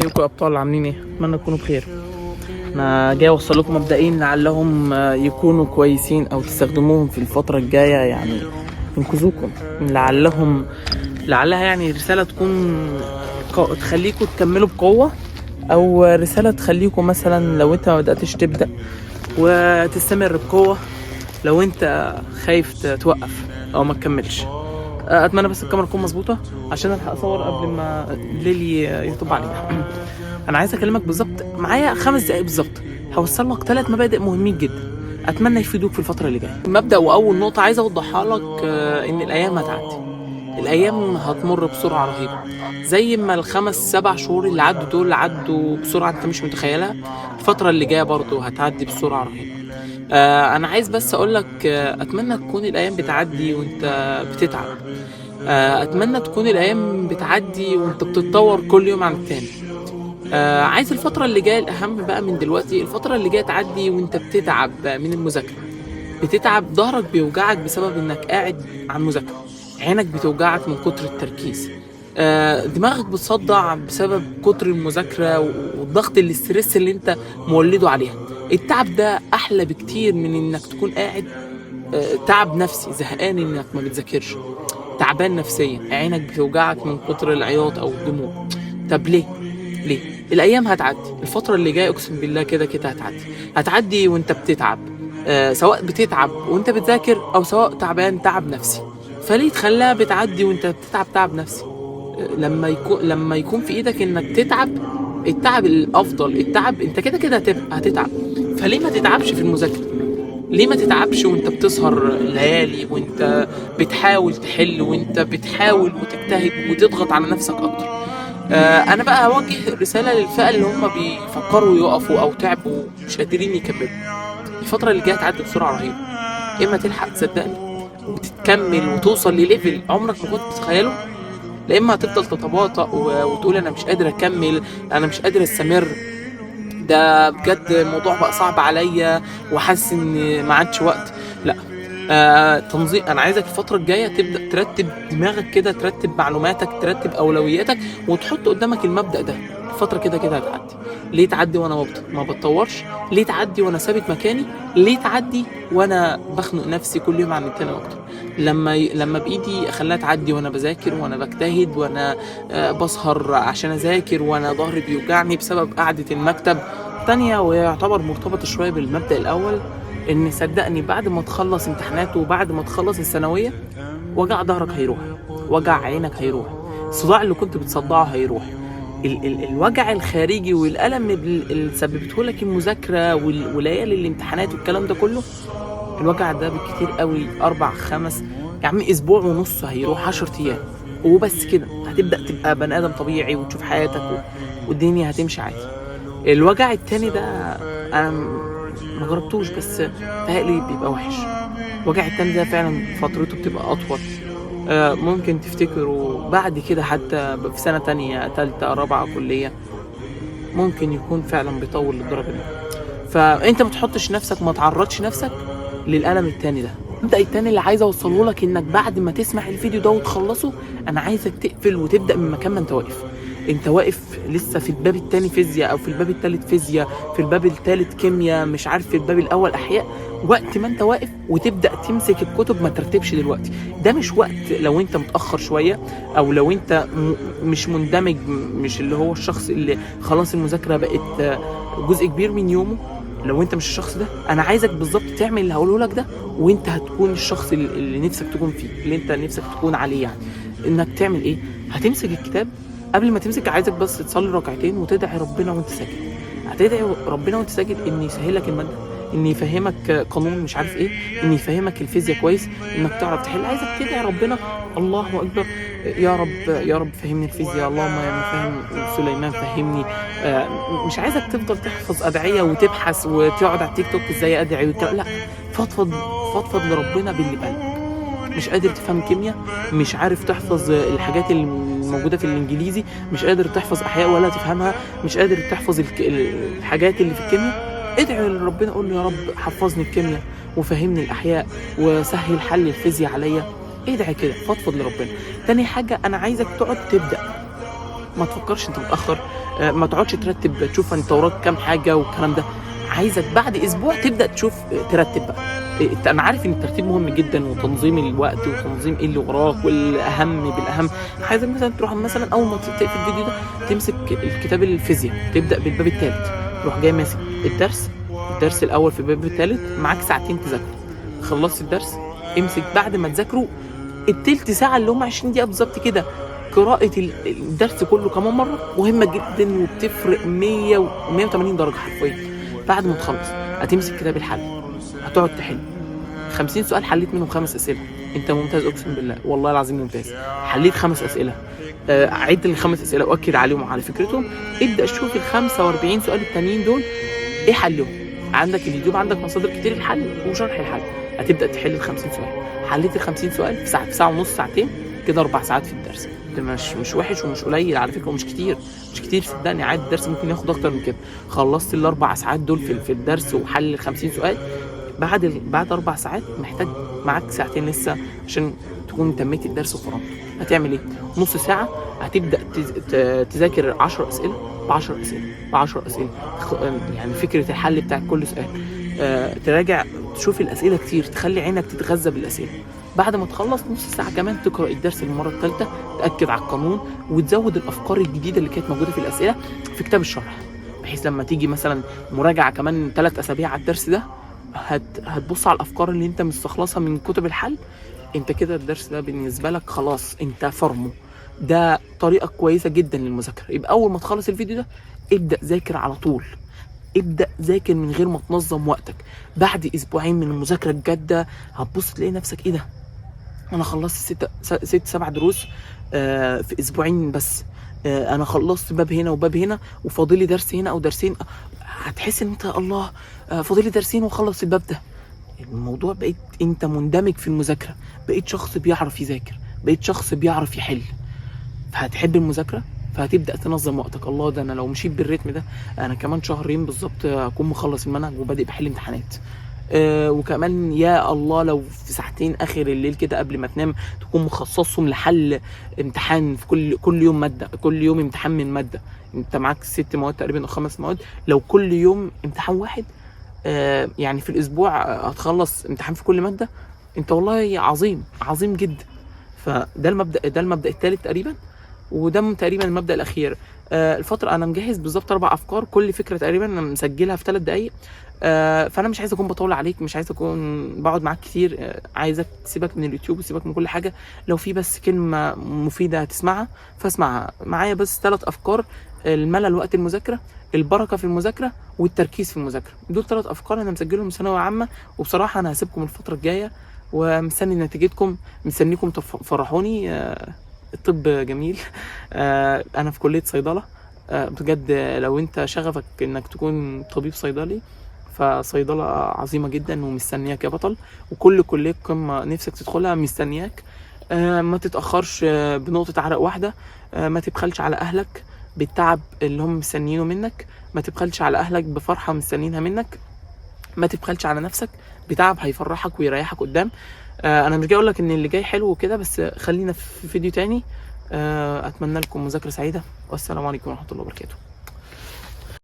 ازيكم يا ابطال؟ عاملين ايه؟ اتمنى تكونوا بخير. انا جاي اوصل لكم مبدئين لعلهم يكونوا كويسين او تستخدموهم في الفترة الجايه، يعني ينقذوكم، لعلها يعني رسالة تكون تخليكم تكملوا بقوه، او رسالة تخليكم مثلا لو انت ما بداتش تبدا وتستمر بقوة لو انت خايف توقف او ما تكملش. اتمنى بس الكاميرا تكون مظبوطة عشان الحق اصور قبل ما الليل يطب علينا. انا عايز اكلمك بالظبط، معايا 5 دقايق بالظبط، هوصل لك 3 مبادئ مهمين جدا اتمنى يفيدوك في الفترة اللي جاية. مبدا واول نقطة عايز اوضحها لك، ان الايام هتعدي، الايام هتمر بسرعة رهيبة، زي ما ال5 7 شهور اللي عدوا دول عدوا بسرعة انت مش متخيلها، الفترة اللي جاية برضو هتعدي بسرعة رهيبة. انا عايز بس اقول لك، اتمنى تكون الايام بتعدي وانت بتتعب، اتمنى تكون الايام بتعدي وانت بتتطور كل يوم عن التاني. عايز الفترة اللي جاية، الأهم بقى من دلوقتي، الفترة اللي جاية تعدي وانت بتتعب من المذاكرة، بتتعب ظهرك بيوجعك بسبب انك قاعد على المذاكرة، عينك بتوجعك من كتر التركيز، دماغك بتصدع بسبب كتر المذاكرة والضغط ال stress اللي انت مولده عليها. التعب ده أحلى بكتير من انك تكون قاعد تعب نفسي، زهقان انك ما بتذاكرش، تعبان نفسيا، عينك بتوجعك من كتر العياط او الدموع. طب ليه؟ ليه؟ الايام هتعدي، الفترة اللي جاية اقسم بالله كده كده هتعدي، هتعدي وانت بتتعب، سواء بتتعب وانت بتذاكر او سواء تعبان تعب نفسي. فليه تخليها بتعدي وانت بتتعب تعب نفسي؟ لما يكون في ايدك انك تتعب، التعب الافضل، التعب انت كده كده هتتعب، فليه ما تتعبش في المذاكرة؟ ليه ما تتعبش وانت بتسهر ليالي وانت بتحاول تحل وانت بتحاول وتجتهد وتضغط على نفسك اكتر؟ انا بقى هوجه رسالة للفئة اللي هم بيفكروا يقفوا او تعبوا مش قادرين يكملوا. الفترة اللي جاية هتعدي بسرعة رهيبة، اما تلحق تصدقني وتتكمل وتوصل ل level عمرك ما كنت تتخيله، لا اما هتفضل تتباطأ وتقول انا مش قادر اكمل، انا مش قادر استمر، ده بجد الموضوع بقى صعب عليا وحاسس ان ما عادش وقت. لا، تنظيم. انا عايزك الفترة الجاية تبدا ترتب دماغك كده، ترتب معلوماتك، ترتب اولوياتك، وتحط قدامك المبدا ده. الفترة كده كده هتعدي، ليه تعدي وانا ما بتطورش؟ ليه تعدي وانا ثابت مكاني؟ ليه تعدي وانا بخنق نفسي كل يوم عن التاني اكتر؟ لما بايدي اخليها تعدي وانا بذاكر وانا بجتهد وانا بسهر عشان اذاكر وانا ظهري بيوجعني بسبب قعدة المكتب. تانية ويعتبر مرتبطة شوية بالمبدأ الأول، إن صدقني بعد ما تخلص امتحانات وبعد ما تخلص الثانوية وجع ظهرك هيروح، وجع عينك هيروح، الصداع اللي كنت بتصدعه هيروح، ال ال الوجع الخارجي والألم اللي سببته لك المذاكرة وليالي الامتحانات والكلام ده كله، الوجع ده بالكتير قوي 4 5 يا عم أسبوع ونص هيروح، 10 أيام وبس كده، هتبدأ تبقى بني آدم طبيعي وتشوف حياتك والدنيا هتمشي عادي. الوجع التاني ده انا ما جربتوش بس تهيألي بيبقى وحش. الوجع التاني ده فعلا فترته بتبقى اطول، ممكن تفتكره بعد كده حتى في سنة تانية تالتة رابعة كلية، ممكن يكون فعلا بيطول للدرجة دي. فانت ما تحطش نفسك، ما تعرضش نفسك للألم التاني ده. المبدأ التاني اللي عايز اوصله لك، انك بعد ما تسمع الفيديو ده وتخلصه انا عايزك تقفل وتبدأ من مكان ما انت واقف. انت واقف لسه في الباب التاني فيزياء، او في الباب التالت فيزياء، في الباب التالت كيمياء، مش عارف في الباب الاول احياء. وقت ما انت واقف وتبدا تمسك الكتب، ما ترتبش دلوقتي، ده مش وقت. لو انت متاخر شوية او لو انت مش مندمج، مش اللي هو الشخص اللي خلاص المذاكرة بقت جزء كبير من يومه، لو انت مش الشخص ده انا عايزك بالظبط تعمل اللي هقوله لك ده، وانت هتكون الشخص اللي نفسك تكون فيه، اللي انت نفسك تكون عليه. يعني انك تعمل ايه؟ هتمسك الكتاب، قبل ما تمسك عايزك بس تصلي ركعتين وتدعي ربنا وانت ساجد. هتدعي ربنا وانت ساجد ان يسهل لك المادة، ان يفهمك قانون مش عارف ايه، ان يفهمك الفيزياء كويس، انك تعرف تحل. عايزك تدعي ربنا، الله اكبر، يا رب يا رب فهمني الفيزياء، اللهم يا مفهم سليمان فهمني. مش عايزك تفضل تحفظ ادعية وتبحث وتقعد على التيك توك ازاي ادعي والكلام، لا، فضفض، فضفض لربنا باللي بقلبك. مش قادر تفهم كيمياء، مش عارف تحفظ الحاجات اللي موجودة في الإنجليزي، مش قادر تحفظ أحياء ولا تفهمها، مش قادر تحفظ الحاجات اللي في الكيمياء، ادعي لربنا، قول له يا رب حفظني الكيمياء وفهمني الأحياء وسهل حل الفيزياء عليا. ادعي كده، فضفض لربنا. تاني حاجة أنا عايزك تقعد تبدأ. ما تفكرش انت متاخر، ما تقعدش ترتب تشوف انت وراك كام حاجة والكلام ده. عايزك بعد اسبوع تبدا تشوف ترتب بقى. انا عارف ان الترتيب مهم جدا، وتنظيم الوقت وتنظيم ايه اللي وراك والاهم بالاهم. عايزك مثلا تروح مثلا اول ما تقفل الفيديو ده تمسك الكتاب الفيزياء، تبدا بالباب الثالث، تروح جاي ماسك الدرس الاول في الباب الثالث، معاك ساعتين تذاكره. خلصت الدرس، امسك بعد ما تذاكره التلت ساعة اللي هم 20 دقيقة بالظبط كده، قراءة الدرس كله كمان مرة مهمة جدا، وبتفرق 100 و 180 درجه حرفيا. بعد ما تخلص هتمسك كتاب الحل، هتقعد تحل 50 سؤال، حليت منهم 5 اسئلة، انت ممتاز، اقسم بالله والله العظيم ممتاز. حليت 5 اسئلة، عد ال5 اسئلة واكد عليهم على فكرتهم. ابدا شوف ال 45 سؤال التانيين دول ايه حلهم. عندك اليوتيوب، عندك مصادر كتير الحل وشرح الحل. هتبدا تحل ال 50 سؤال. حليت ال 50 سؤال في ساعة، في ساعة ونص، ساعتين كده، 4 ساعات في الدرس. ده مش وحش ومش قليل على فكرة، ومش كتير، مش كتير صدقني. عادي الدرس ممكن ياخد اكتر من كده. خلصت ال4 ساعات دول في الدرس وحل ال 50 سؤال، بعد 4 ساعات محتاج معاك ساعتين لسه عشان تكون تميت الدرس وفرمته. هتعمل ايه؟ نص ساعة هتبدا تذاكر 10 اسئلة ب 10 اسئلة ب 10 اسئلة، يعني فكرة الحل بتاع كل سؤال. تراجع، تشوف الاسئلة كتير، تخلي عينك تتغذى بالاسئلة. بعد ما تخلص نص ساعة كمان تقرا الدرس للمرة الثالثة، تاكد على القانون وتزود الافكار الجديدة اللي كانت موجودة في الاسئلة في كتاب الشرح، بحيث لما تيجي مثلا مراجعه كمان 3 اسابيع على الدرس ده هتبص على الافكار اللي انت مستخلصها من كتب الحل. انت كده الدرس ده بالنسبة لك خلاص انت فرمه. ده طريقه كويسة جدا للمذاكره. يبقى اول ما تخلص الفيديو ده ابدا ذاكر على طول، ابدا ذاكر من غير ما تنظم وقتك. بعد اسبوعين من المذاكرة الجادة هتبص تلاقي نفسك ايه ده، انا خلصت 6 7 دروس في اسبوعين بس، انا خلصت باب هنا وباب هنا وفاضلي درس هنا او درسين. هتحس ان انت الله، فاضلي درسين واخلص الباب ده. الموضوع بقيت انت مندمج في المذاكرة، بقيت شخص بيعرف يذاكر، بقيت شخص بيعرف يحل، فهتحب المذاكرة، فهتبدا تنظم وقتك. الله، ده انا لو مشيت بالريتم ده انا كمان شهرين بالظبط هكون مخلص المنهج وبادئ بحل امتحانات. وكمان يا الله لو في ساعتين اخر الليل كده قبل ما تنام تكون مخصصهم لحل امتحان في كل يوم مادة، كل يوم امتحان من مادة. انت معاك 6 مواد تقريبا او 5 مواد، لو كل يوم امتحان واحد، يعني في الاسبوع هتخلص امتحان في كل مادة. انت والله عظيم، عظيم جدا. فده المبدا، ده المبدا الثالث تقريبا، وده تقريبا المبدا الاخير. الفترة انا مجهز بالظبط 4 افكار، كل فكرة تقريبا انا مسجلها في 3 دقائق. فانا مش عايز اكون بطول عليك، مش عايز اكون بقعد معاك كتير، عايزك تسيبك من اليوتيوب وسيبك من كل حاجة. لو في بس كلمة مفيدة هتسمعها فاسمعها معايا. بس 3 افكار: الملل وقت المذاكرة، البركة في المذاكرة، والتركيز في المذاكرة. دول 3 افكار انا مسجلهم ثانوية عامة، وبصراحة انا هسيبكم الفترة الجاية ومستني نتيجتكم، مستنيكم تفرحوني. الطب جميل. انا في كليه صيدلة. بجد لو انت شغفك انك تكون طبيب صيدلي فصيدله عظيمة جدا ومستنياك يا بطل، وكل كليه قمة نفسك تدخلها مستنياك. ما تتاخرش بنقطة عرق واحدة، ما تبخلش على اهلك بالتعب اللي هم مستنيينه منك، ما تبخلش على اهلك بفرحة مستنيينها منك، ما تبخلش على نفسك بتعب هيفرحك ويريحك قدام. انا مش جاي اقول لك ان اللي جاي حلو وكده، بس خلينا في فيديو تاني. اتمنى لكم مذاكرة سعيدة، والسلام عليكم ورحمة الله وبركاته.